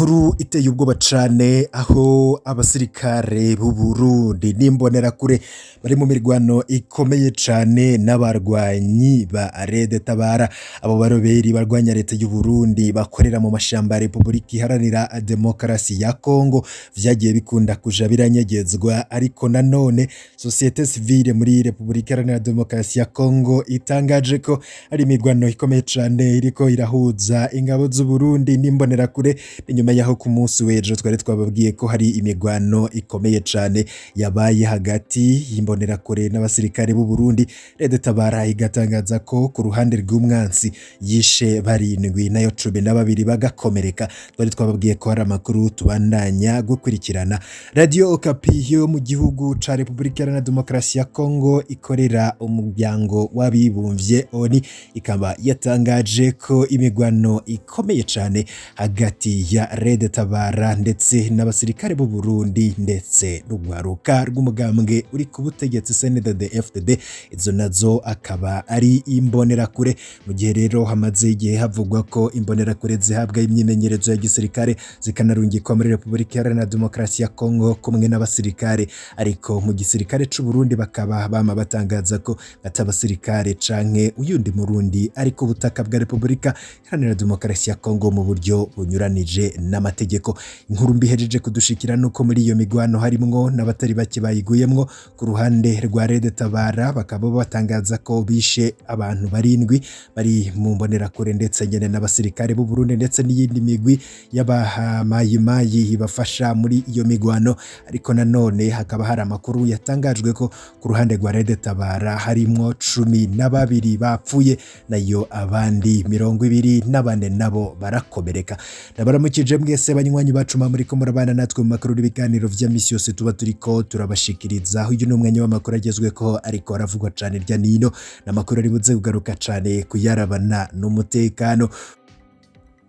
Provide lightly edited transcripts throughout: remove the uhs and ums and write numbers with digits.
Inkuru iteye ubwoba cane aho abasirikare b'u Burundi n'imbonerakure bari mu mirwano ikomeye cane n'abarwanyi ba Red Tabara. Abo baroberi barwanya leta y'u Burundi bakorera mu mashamba ya Republika Iharanira Demokarasi ya Kongo, vyagiye bikunda kuja biranyegezwa, ariko nanone societe civile muri Republika Iharanira Demokarasi ya Kongo itangaje ko ari imirwano ikomeye cane iriko irahuza ingabo z'u Burundi n'imbonerakure. Inyuma yaho ku munsi w'ejo twari twababwiye ko hari imigwano ikomeye cane yabaye hagati y'imbonerakure n'abasirikare b'u Burundi, Red Tabara igatangaza ko ku ruhande rw'umwansi yishe barindwi nayo 12 bagakomereka. Twari twababwiye ko hari amakuru tubandanya gukurikirana. Radio Okapi yo mu gihugu ca Republika Iharanira Demokarasi ya Kongo ikorera umuryango w'abibumvye ONU ikaba yatangaje ko imigwano ikomeye cane hagati ya Red Tabara ndetse n'abasirikare b'u Burundi ndetse n'urwaruka rw'umugambwe uri ku butegetsi CNDD-FDD, izo nazo akaba ari imbonerakure. Mu gihe rero hamaze igihe havugwa ko imbonerakure zihabwa imyimenyerezo ya gisirikare zikanarungikwa muri Republika Iharanira Demokarasi ya Kongo kumwe n'abasirikare, ariko mu gisirikare c'u Burundi bakaba bama batangaza ko atabasirikare canke uyundi Murundi ari ku butaka bwa Republika Iharanira Demokarasi ya Kongo mu buryo bunyuranije n'amategeko. Inkuru mbi ihejeje kudushikira nuko muri iyo migwano harimwo n'abatari bake bayiguyemwo. Ku ruhande rwa Red Tabara bakaba batangaza ko bishe abantu barindwi bari mu mbonerakure ndetse nyene n'abasirikare b'u Burundi ndetse n'iyindi migwi y'abahamayimayi ibafasha muri iyo migwano. Ariko nanone hakaba hari amakuru yatangajwe ko ku ruhande rwa Red Tabara harimwo 12 bapfuye nayo abandi 24 nabo barakomereka. Ndabaramukije mwese banywanyi bacu muriko murabana natwe mu makuru n'ibiganiro vya misi yose tuba turiko turabashikiriza. Uyu ni umwanya w'amakuru agezweko ariko aravugwa cane irya nino, n'amakuru ari buze kugaruka cane kuyarabana n'umutekano.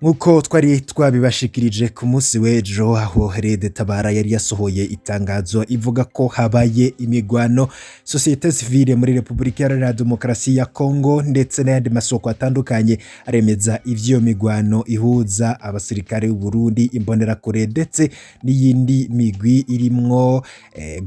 Nkuko twari twabibashikirije ku munsi w'ejo aho Red Tabara yari yasohoye itangazo ivuga ko habaye imigwano, societe civile muri Republika Iharanira Demokarasi ya Kongo ndetse n'ayandi masoko atandukanye aremeza ivyo migwano ihuza abasirikare b'u Burundi, imbonerakure ndetse n'iyindi migwi irimwo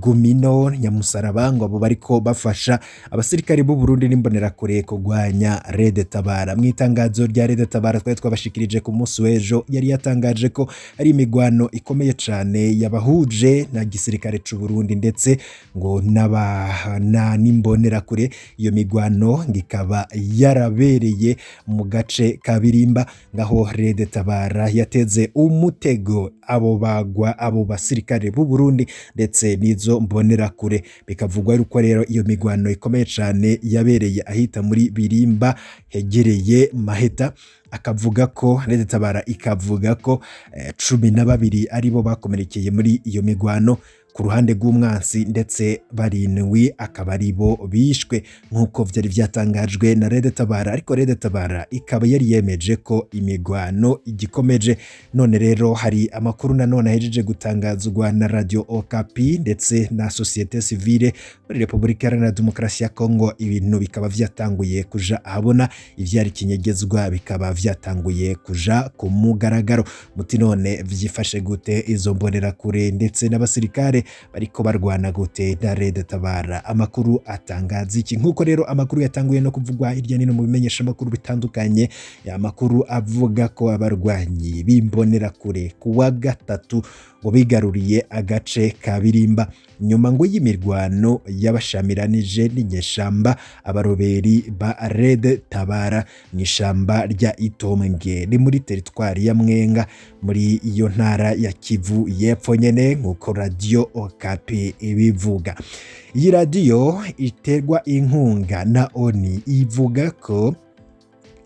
Gumino, Nyamusaraba, ngo abo bariko bafasha abasirikare b'u Burundi n'imbonerakure kugwanya Red Tabara. Mu itangazo rya Red Tabara twari twabashikirije ku munsi w'ejo yari yatangaje ko ari imigwano ikomeye cane yabahuje na gisirikare c'u Burundi ndetse ngo n'abana n'imbonerakure. Iyo migwano ngo ikaba yarabereye mu gace ka Birimba, ngaho Red Tabara yateze umutego abo bagwa abo basirikare b'u Burundi ndetse n'izo mbonerakure. Bikavugwa yuko rero iyo migwano ikomeye cane yabereye ahita muri Birimba hegereye Maheta. Akavuga ko Red Tabara ikavuga ko 12 aribo bakomerekeye muri iyo migwano ku ruhande rw'umwansi ndetse barindwi akaba aribo bishwe nk'uko vyari vyatangajwe na Red Tabara. Ariko Red Tabara ikaba yari yemeje ko imigwano igikomeje. None rero hari amakuru nanone ahejeje gutangazwa na Radio Okapi ndetse na societe civile muri Republika Iharanira Demokarasi ya Kongo, ibintu bikaba vyatanguye kuja ahabona, ivyari kinyegezwa bikaba vyatanguye kuja ku mugaragaro. Muti none vyifashe gute izo mbonerakure ndetse n'abasirikare bariko barwana gute na Red Tabara? Amakuru atangaza iki? Nkuko rero amakuru yatanguye no kuvugwa hirya nino mu bimenyesha amakuru bitandukanye, amakuru avuga ko abarwanyi b'imbonerakure kuwa gatatu ngo bigaruriye agace ka Birimba nyuma ngo y'imirwano yabashamiranije n'inyeshamba abaroberi ba Red Tabara mu ishamba rya Itombwe ni muri teritwari ya Mwenga muri iyo ntara ya Kivu y'Epfo nyene, nkuko Radio Okapi ibivuga. Iyi radiyo iterwa inkunga na ONU ivuga ko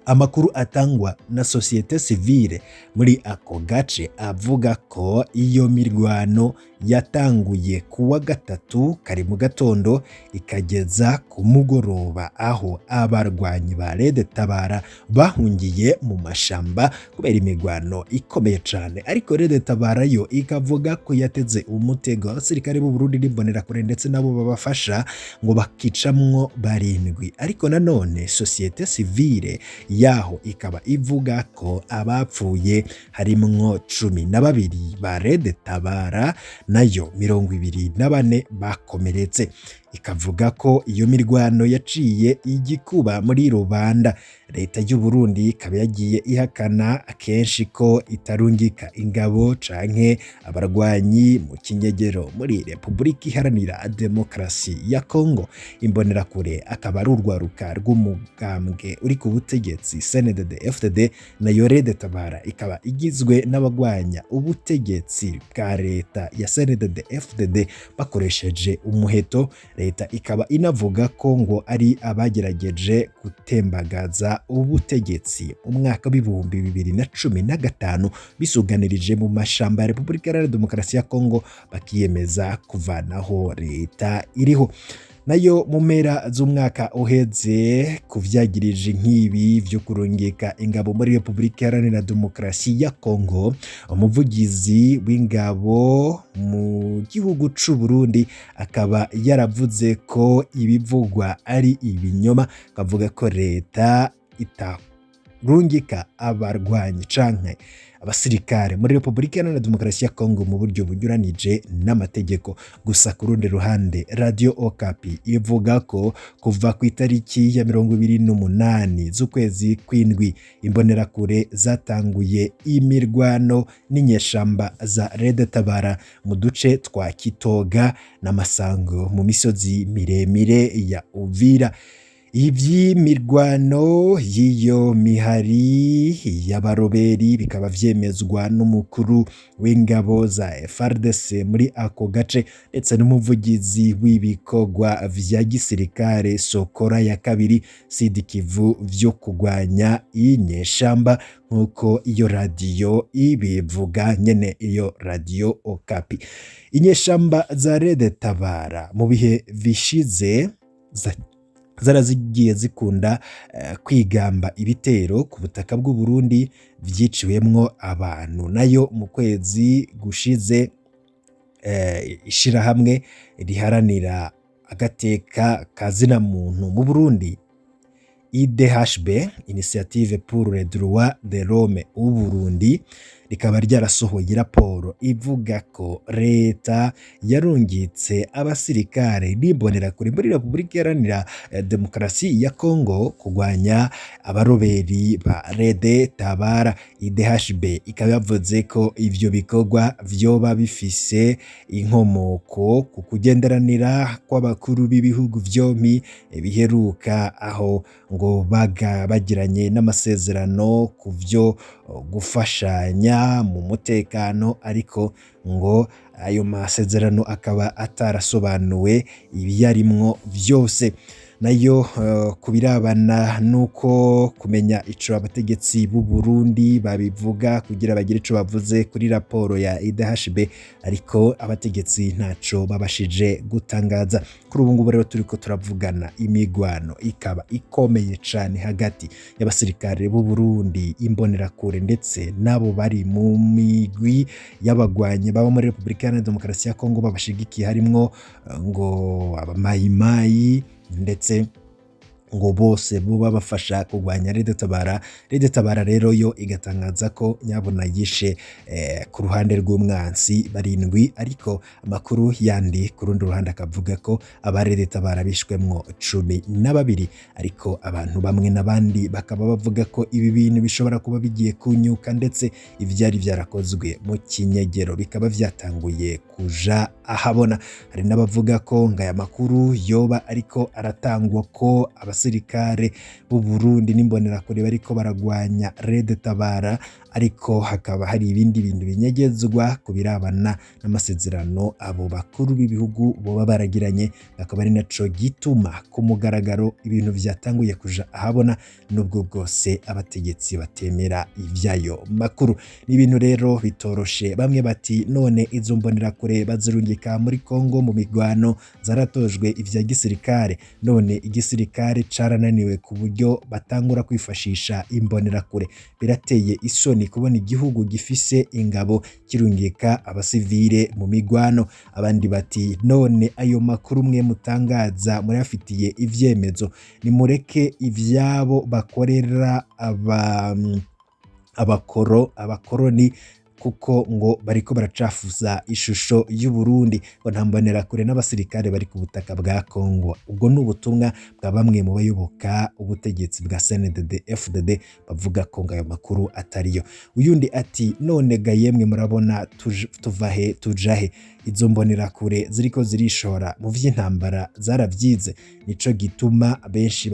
amakuru atangwa na societe civile muri ako gace avuga ko iyo mirwano yatanguye kuwa gatatu kare mu gatondo ikageza ku mugoroba, aho abarwanyi ba Red Tabara bahungiye mu mashamba kubera imigwano ikomeye cane. Ariko Red Tabara yo ikavuga ko yateze umutego abasirikare b'u Burundi n'imbonerakure ndetse nabo babafasha ngo bakicamwo barindwi. Ariko nanone societe civile Yaho ikaba ivuga ko abapfuye harimwo 12 ba Red Tabara nayo 24 bakomeretse. Ikavuga ko iyo mirwano yaciye igikuba muri rubanda. Leta y'u Burundi ikaba yagiye ihakana akenshi ko itarungika ingabo canke abarwanyi mu kinyegero muri Repubulika Iharanira Demokarasi ya Kongo. Imbonerakure akaba ari urwaruka rw'umugambwe uri ku butegetsi CNDD-FDD, nayo Red Tabara ikaba igizwe n'abagwanya ubutegetsi bwa leta ya CNDD-FDD bakoresheje umuheto. Leta ikaba inavuga ko ngo ari abagerageje gutembagaza ubutegetsi mu mwaka w'2015 bisuganirije mu mashamba ya Repubulika Iharanira Demokarasi ya Kongo, bakiyemeza kuvanaho leta iriho. Nayo mu mpera z'umwaka uheze, kuvyagirije nk'ibi vyo kurungika ingabo muri Repubulika Iharanira Demokarasi ya Kongo, umuvugizi w'ingabo mu gihugu c'u Burundi akaba yaravuze ko ibivugwa ari ibinyoma, akavuga ko leta itarungika abarwanyi canke abasirikare muri Repubulika Iharanira Demokarasi ya Kongo mu buryo bunyuranije n'amategeko. Gusa ku rundi ruhande, Radio Okapi ivuga ko kuva ku itariki ya 28 z'ukwezi kw'indwi imbonerakure zatanguye imirwano n'inyeshamba za Red Tabara mu duce twa Kitoga na Masango mu misozi miremire ya Uvira. Ivy'imirwano y'iyo mihari y'abaroberi bikaba vyemezwa n'umukuru w'ingabo za FARDC muri ako gace, ndetse n'umuvugizi w'ibikorwa vya gisirikare Sokora ya kabiri Sud Kivu vyo kugwanya inyeshamba, nk'uko iyo radiyo ibivuga nyene, iyo Radio Okapi. Inyeshamba za Red Tabara mu bihe bishize zarazigiye zikunda kwigamba ibitero ku butaka bw'u Burundi vyiciwemwo abantu. Nayo mu kwezi gushize, ishirahamwe riharanira agateka ka zina muntu mu Burundi IDHB, Initiative pour les droits de l'homme au Burundi, rikaba ryarasohoye raporo ivuga ko leta yarungitse abasirikare n'imbonerakure muri Repubulika Iharanira Demokarasi ya Kongo kugwanya abaroberi ba Red Tabara. IDHB ikaba yavuze ko ivyo bikorwa vyoba bifise inkomoko ku kugenderanira kw'abakuru b'ibihugu vyompi biheruka, aho ngo baga bagiranye n'amasezerano ku vyo gufashanya mu mutekano, ariko ngo ayo masezerano akaba atarasobanuwe ibiyarimwo vyose. Nayo ku birabana nuko kumenya ico abategetsi b'u Burundi babivuga kugira bagire ico bavuze kuri raporo ya IDHB, ariko abategetsi ntaco babashije gutangaza. Kuri ubu ngubu rero turiko turavugana, imigwano ikaba ikomeye cane hagati y'abasirikare b'u Burundi, imbonerakure, ndetse n'abo bari mu migwi y'abagwanyi baba muri Repubulika Iharanira Demokarasi ya Kongo babashigikiye, harimwo ngo abamayimayi, ndetse ngo bose bo babafasha kurwanya Red Tabara. Red Tabara rero yo igatangaza ko nyabona yishe ku ruhande rw'umwansi 7, ariko amakuru yandi ku rundi ruhande akavuga ko aba Red Tabara bishwemwo 12. Ariko abantu bamwe n'abandi bakaba bavuga ko ibi bintu bishobora kuba bigiye kunyuka, ndetse ivyari vyarakozwe mu kinyegero bikaba vyatanguye kuja ahabona. Hari n'abavuga ko ngo aya makuru yoba ariko aratangwa ko abasirikare b'u Burundi n'imbonerakure bariko baragwanya Red Tabara, ariko hakaba hari ibindi bintu binyegezwa ku birabana n'amasezerano abo bakuru b'ibihugu boba baragiranye, akaba ari naco gituma ku mugaragaro ibintu vyatanguye kuja ahabona, nubwo bwose abategetsi batemera ivyayo makuru. Ni ibintu rero bitoroshe. Bamwe bati none izo mbonerakure bazirungika muri Kongo mu migwano zaratojwe ivya gisirikare, none igisirikare carananiwe ku buryo batangura kwifashisha imbonerakure. Birateye isoni. isoni kubona igihugu gifise ingabo kirungika abasivile mu migwano. Abandi bati none ayo makuru mwe mutangaza murayafitiye ivyemezo? Nimureke ivyabo bakorera abakoroni kuko ngo bariko baracafuza ishusho y'Uburundi, ngo nta mbonerakure n'abasirikare bari ku butaka bwa Kongo. Ubwo ni ubutumwa bwa bamwe mu bayoboka ubutegetsi bwa CNDD FDD bavuga ko ngo ayo makuru atariyo. Uyundi ati none ga yemwe murabona tuva he tuja he? Izo mbonerakure ziriko zirishora mu vy'intambara zaravyize, nico gituma benshi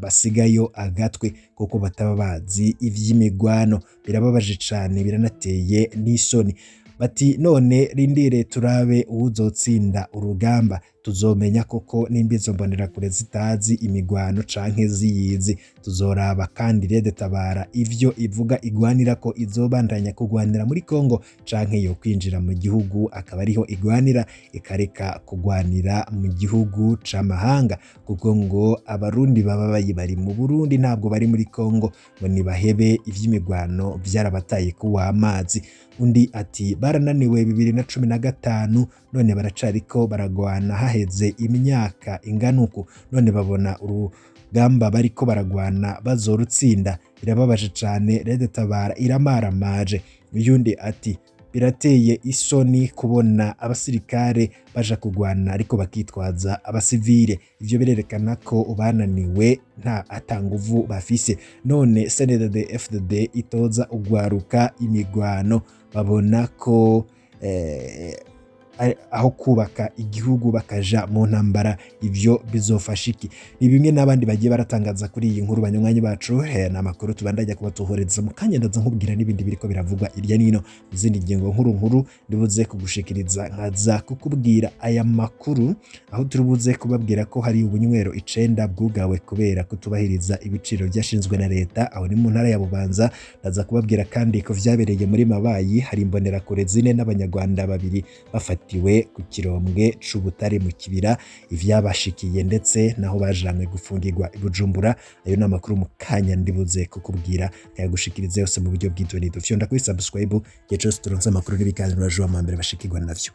basigayo agatwe kuko bataba bazi ivy'imigwano. Birababaje cane, biranateye n'isoni. Bati none rindire turabe uwuzotsinda urugamba, tuzomenya koko nimba izo mbonerakure zitazi imigwano canke ziyizi. Tuzoraba kandi Red Tabara ivyo ivuga igwanira ko izobandanya kugwanira muri Kongo canke yo kwinjira mu gihugu akaba ariho igwanira, ikareka kugwanira mu gihugu c'amahanga, kuko ngo abarundi baba bari mu Burundi ntabwo bari muri Kongo, ngo nibahebe ivy'imigwano vyarabataye kuwa amazi. Undi ati barananiwe 2015 none baracariko baragwana haheze imyaka ingana uku, none babona urugamba bariko baragwana bazorutsinda. Birababaje cane, Red Tabara iramaramaje. Uyundi ati birateye isoni kubona abasirikare baja kugwana ariko bakitwaza abasivile, ivyo birerekana ko bananiwe nta atanguvu bafise. None CNDD FDD itoza ugwaruka imigwano, babona ko aho kubaka igihugu bakaja mu ntambara, ivyo bizofasha iki? Ni bimwe n'abandi bagiye baratangaza kuri iyi nkuru. Banywanyi bacu, ni amakuru tubandanya kubatuhoreza mu kanya, ndaza nkubwira n'ibindi biriko biravugwa irya nino mu zindi ngingo nkuru nkuru ndibuze kugushikiriza, nkaza kukubwira aya makuru aho turibuze kubabwira ko hari ubunywero 9 bwugawe kubera kutubahiriza ibiciro byashinzwe na leta, aho ni mu ntara ya Bubanza. Ndaza kubabwira kandi ko vyabereye muri Mabayi, hari imbonerakure 4 n'abanyarwanda 2 bafatiwe ku kirombwe c'ubutare mu Kibira, ivyabashikiye ndetse naho bajanywe gufungirwa i Bujumbura. Ayo ni amakuru mu kanya ndibuze kukubwira, nkayagushikiriza yose mu buryo bw'idonido. Fyonda kuri subscribe igihe cose turonse amakuru n'ibiganiro, uraje uwa mbere bashikirwa navyo.